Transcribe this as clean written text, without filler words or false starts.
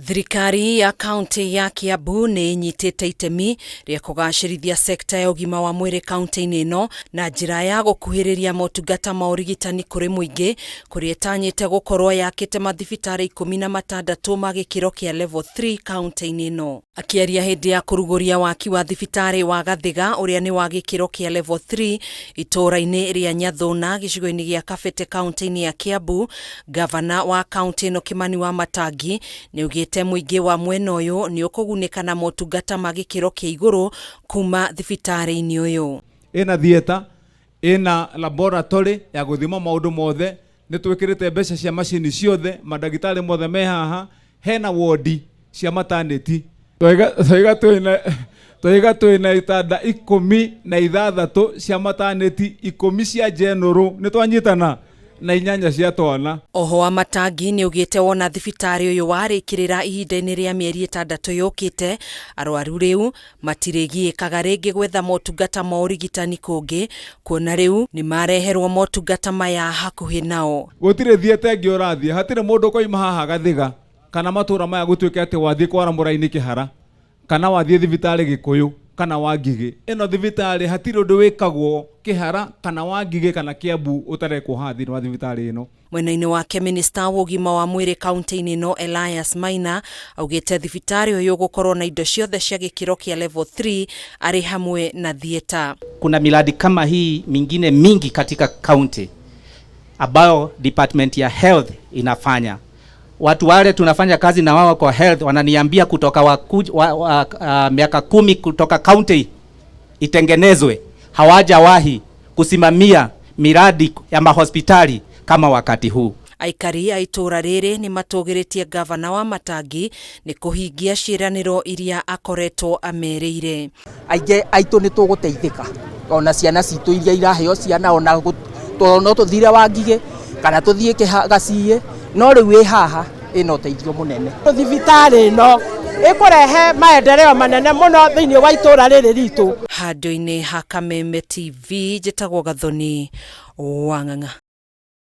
Thirikari ya kaunti ya Kiambu nĩ ĩnyitĩte itemi rĩa kũgacĩrithia sekta ya ũgima wa mwĩrĩ kaunti-inĩ ĩno na njĩra ya gũkuhĩrĩria motungata ma ũrigitani kũrĩ mũingĩ, kũrĩa ĩtanyĩte gũkorwo yakĩte mathibitarĩ 16 ma gĩkĩro kĩa level 3 kaunti-inĩ ĩno. Akĩaria hĩndĩ ya kũrugũria waki wa thibitarĩ wa Gathiga ũrĩa nĩ wa gĩkĩro kĩa level 3 itũũra-inĩ rĩa Nyathũna gĩcigo-inĩ gĩa Kabete kaunti-inĩ ya Kiambu, Gavana wa kaunti ĩno Kimani Wamatangi nĩaugĩte mũingĩ wa mwena ũyũ nĩ ũkũgunĩka na motungata ma gĩkĩro kĩa igũrũ kuma thibitarĩ-inĩ ũyũ. Ĩna theatre, ĩna laboratory ya gũthima maũndũ mothe, nĩ twĩkĩrĩte mbeca cia macini ciothe, mandagĩtarĩ mothe me haha, hena wodi cia maternity. Twaiga twĩna twaiga twĩna itanda 16 cia maternity, 10 cia general, nĩ twanyitana na 8 cia twana. Oho Wamatangi nĩ augĩte wona thibitarĩ ũyũ warĩkĩrĩra ihinda-inĩ rĩa mĩeri 6 yũkĩte, arwaru rĩu matirĩgiĩkaga rĩngĩ gwetha motungata ma ũrigitani kũngĩ, kuona rĩu nĩ mareherwo motungata maya hakuhĩ nao. Gũtirĩ theatre ĩngĩ ũrathiĩ, hatirĩ mũndũ ũkoima haha Gathiga kana matũra maya gũtuĩke atĩ wathiĩ kwara mũraini Kĩhara kana wathiĩ thibitarĩ Gĩkũyũ kana Wangigĩ. Ĩno thibitarĩ hatirĩ ũndũ wĩkagwo Kĩhara kana Wangigĩ kana Kiambu ũtarekwo haha thĩinĩ wa thibitarĩ ĩno. Mwena-inĩ wake minista wa ũgima wa mwĩrĩ kaunti-inĩ ĩno Elias Maina augĩte thibitarĩ ũyũ ũgũkorwo na indo ciothe cia gĩkĩro kĩa level 3 arĩ hamwe na theatre. Kuna miradi kama hii mingine mingi katika county ambayo department ya health inafanya. Watu wale tunafanya kazi na wao kwa health wananiambia kutoka miaka 10 kutoka county itengenezwe, hawajawahi kusimamia miradi ya mahospitali kama wakati huu. Aikari a itũũra rĩrĩ nĩ matũgĩrĩtie gavana Wamatangi nĩ kũhingia ciĩranĩro iria akoretwo amerĩire. Aingĩ aitũ nĩ tũgũteithĩka, ona ciana citũ iria iraheo ciana, ona no tũthire Wangigĩ kana tũthiĩ Gaciĩ, no rĩu ĩ haha ĩna ũteithio mũnene. Thibitarĩ ĩno ĩkũrehe maendeleo manene mũno thĩinĩ wa itũũra rĩrĩ ritũ. Handũ-inĩ ha Kameme TV, njĩtagwo Gathoni Wang'ang'a.